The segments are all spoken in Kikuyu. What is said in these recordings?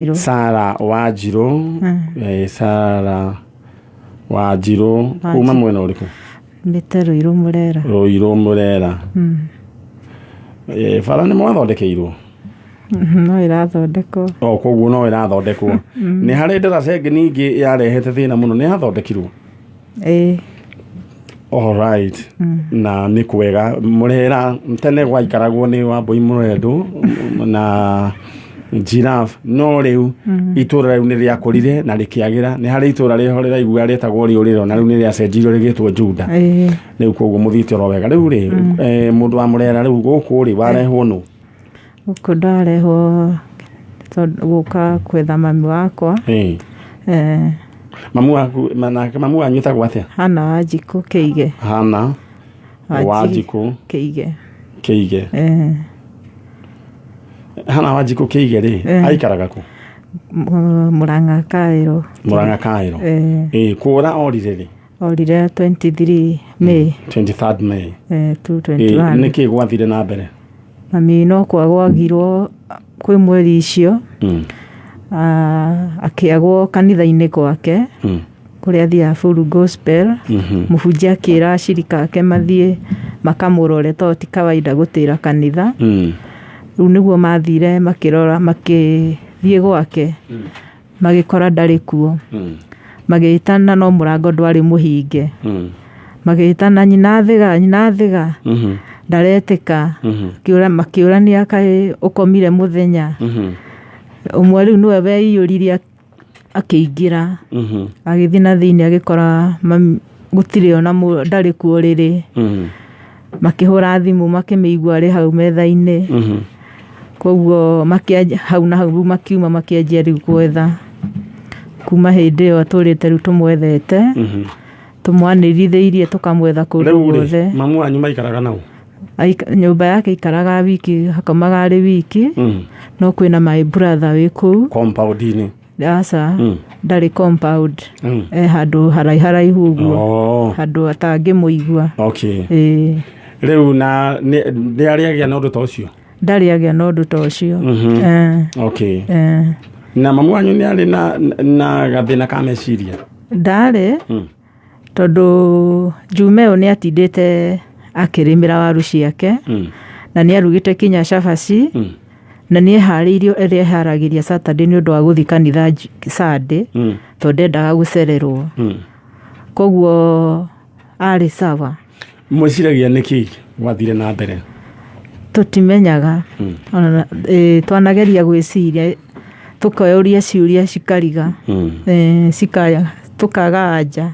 Sara Wanjirũ, Sara Wanjirũ kuma mwena ũrĩkũ? Mbĩte Rũirũ Mũrera. Rũirũ Mũrera. Bara nĩ mwathondekeirwo? No ĩrathondekwo. O koguo no ĩrathondekwo. Nĩ harĩ ndaraca ĩngĩ ningĩ yarehete thĩna mũno, nĩ yathondekirwo? Ĩĩ. Alright. Na nĩ kwega Mũrera tene gwaikaragwo nĩ Wambũi Mũrendũ na Giraffe no rĩu itũra rĩu nĩ rĩakũrire na rĩkĩagĩra. Nĩ harĩ itũra rĩho rĩraigua rĩtagwo Rĩũrĩro na rĩu nĩ rĩacenjirio rĩgĩtwo Juda. Ĩĩ. Rĩu koguo mũthiĩte oro wega. Rĩu rĩ, mũndũ wa Mũrera rĩu gũkũ rĩ warehwo nũ? Gũkũ ndarehwo tondũ gũka gwetha mami wakwa. Ĩĩ. Mamu waku nake mamu wanyu etagwo atĩa? Hana Wanjikũ Kĩige. Hana Wanjikũ Kĩige. Kĩige. Hana Wanjikũ Kĩige rĩ, aikaraga kũ? Mũrang'a Kaĩrũ. Mũrang'a Kaĩrũ. Ĩĩ, kũra orire rĩ? Orire 23 May. 23rd May. 221. Nĩkĩ gwathire na mbere? Mami no kwagwagirwo kwĩ mweri icio. Akĩagwo kanitha-inĩ gwake kũrĩa athiaga full gospel. Mũhunjia akĩra acirika ake mathiĩ makamũrore tondũ ti kawaida gũtĩra kanitha. Rĩu nĩguo mathire makĩrora makĩthiĩ gwake magĩkora ndarĩ kuo. Magĩtana no mũrango ndwarĩ mũhinge. Magĩtana nyina Thiga, nyina Thiga, ndaretĩka. Makĩũrania kaĩ ũkomire mũthenya. Ũmwe rĩu nĩwe weiyũririe akĩingĩra, agĩthiĩ na thĩiniĩ agĩkora gũtirĩ ona ndarĩ kuo ũrĩrĩ. Makĩhũra thimũ makĩmĩigua arĩ hau metha-inĩ. Koguo hau na hau makiuma makĩanjia rĩu gwetha. Kuma hĩndĩ ĩyo tũrĩte rĩu tũmwethete, tũmwanĩrithĩirie tũkamwetha kũndũ guothe. Mamu wanyu maikaraga nau? Nyũmba yake aikaraga wiki, akomaga arĩ wiki, no kwĩna my brother wĩ kũu. Compound-inĩ? Aca, ndarĩ compound. E handũ haraiharaihu ũguo, handũ atangĩmũigua. Okay. Ĩĩ. Rĩu na nĩ arĩ agĩa na ũndũ ta ũcio? Ndarĩ agĩa na ũndũ ta ũcio. Okay. Na mamu wanyu nĩ arĩ na gathĩna ka meciria? Ndarĩ, tondũ Juma ĩyo nĩ atindĩte akĩrĩmĩra waru ciake, na nĩ arugĩte kinya cabaci, na nĩ eharĩirie ũrĩa eharagĩria Saturday nĩ ũndũ wa gũthiĩ kanitha Sunday, tondũ ndendaga gũcererwo. Koguo arĩ sawa. Mwĩciragia nĩkĩ gwathire na mbere? Tũtimenyaga. Ona twanageria gwĩciria tũkeyũria ciũria cikariga, cikaya tũkaga anja.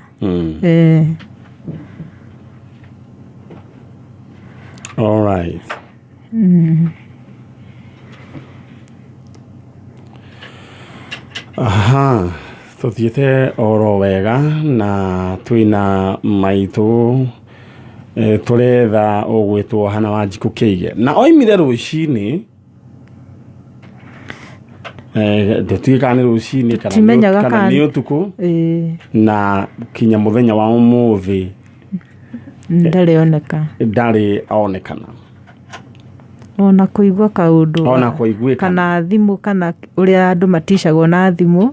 All right. Aha, tũthiĩte oro wega na twĩna maitũ tũretha ũgwĩtwo Hana Wanjikũ Kĩige na oimire rũcinĩ ndĩtuĩkaga nĩ rũcinĩ Tũtimenyaga kana kana- nĩ ũtukũ na kinya mũthenya wa ũmũthĩ Ndarĩ oneka. Ndarĩ onekana. Ona kũigua kaũndũ. Ona kũiguĩkana. Kana thimũ kana ũrĩa andũ maticagwo na thimũ.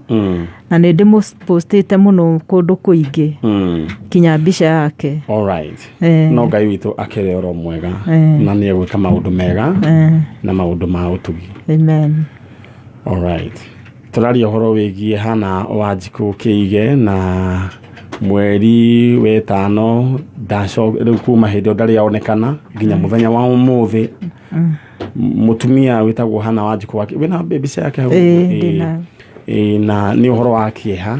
Na nĩ ndĩmũpostĩte mũno kũndũ kũingĩ. Kinya mbica yake. Alright. No Ngai witũ akĩrĩ oro mwega. Na nĩ egwĩka maũndũ mega. Na maũndũ ma ũtugi. Amen. Alright. Tũraria ũhoro wĩgiĩ Hana Wanjikũ Kĩige na mweri wetano rĩu kuma hĩndĩ ĩyo ndarĩ onekana nginya mũthenya wa ũmũthĩ. Mũtumia wĩtagwo Hana Wanjikũ wake wĩna mbica yake hau? Ĩĩ, ndĩnayo. Ĩĩ, na nĩ ũhoro wa kĩeha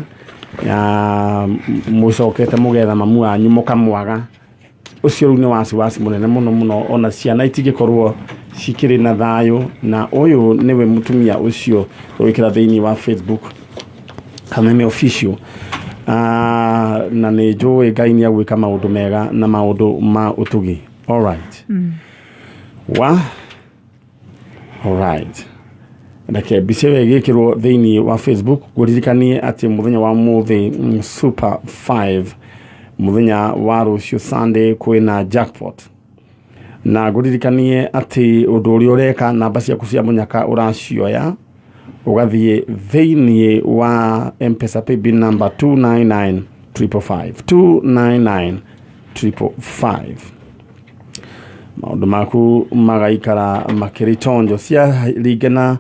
ya mũcokete mũgetha mamu wanyu mũkamwaga. Ũcio rĩu nĩ wasiwasi mũnene mũno mũno, ona ciana itingĩkorwo cikĩrĩ na thayũ. Na ũyũ nĩwe mũtumia ũcio tũgwĩkĩra thĩinĩ wa Facebook Kameme Official. Na nĩ njũĩ Ngai nĩ agwĩka maũndũ mega na maũndũ ma ũtugi. Alright. Wa Alright. Reke mbica ĩyo ĩgĩkĩrwo thĩinĩ wa Facebook ngũririkanie atĩ mũthenya wa mũthĩ Super 5 mũthenya wa rũciũ Sunday kwĩna jackpot. Na ngũririkanie atĩ ũndũ ũrĩa ũreka namba ciaku cia mũnyaka ũracioya Ũgathiĩ thĩinĩ wa Mpesa paybill number 299 555, 299 555. Maũndũ maku magaikara makĩrĩ chonjo. Ciaringana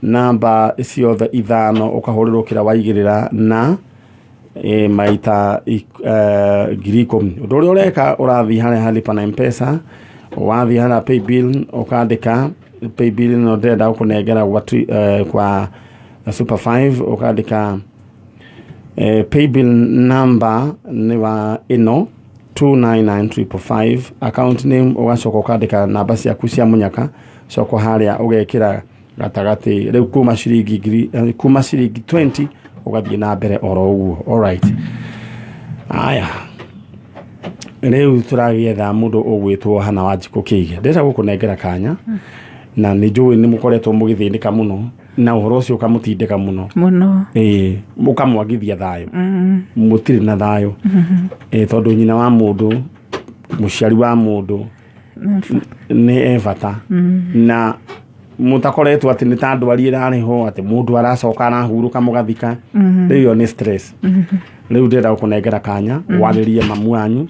namba ciothe ithano, ũkahũrĩrwo kĩrĩa waigĩrĩra na maita 10,000. Ũndũ ũrĩa ũreka, ũrathiĩ harĩa ha lipa na Mpesa, wathiĩ harĩa paybill, ũkandĩka paybill ĩno ndĩrenda gũkũnengera kwa Super 5, ũkandĩka paybill number nĩ wa ĩno 299555, account name, ũgacoka ũkandĩka namba ciaku cia mũnyaka, coka harĩa ũgekĩra gatagatĩ rĩu kuma ciringi ngiri, kuma ciringi 20 ũgathiĩ na mbere oro ũguo. Alright, aya, rĩu tũragĩetha mũndũ ũgwĩtwo Hana Wanjikũ Kĩige. Ndĩrenda gũkũnengera kanya, na nĩ njũĩ nĩ mũkoretwo mũgĩthĩnĩka mũno na ũhoro ũcio ũkamũtindĩka mũno. Mũno. Ĩĩ, ũkamwagithia thayũ. Mũtirĩ na thayũ. Ĩĩ, tondũ nyina wa mũndũ, mũciari wa mũndũ nĩ e bata, na mũtakoretwo atĩ nĩ ta ndwari ĩrarĩho atĩ mũndũ aracoka arahurũka mũgathika. Rĩu ĩyo nĩ stress. Rĩu ndĩrenda gũkũnengera kanya warĩrie mamu wanyu.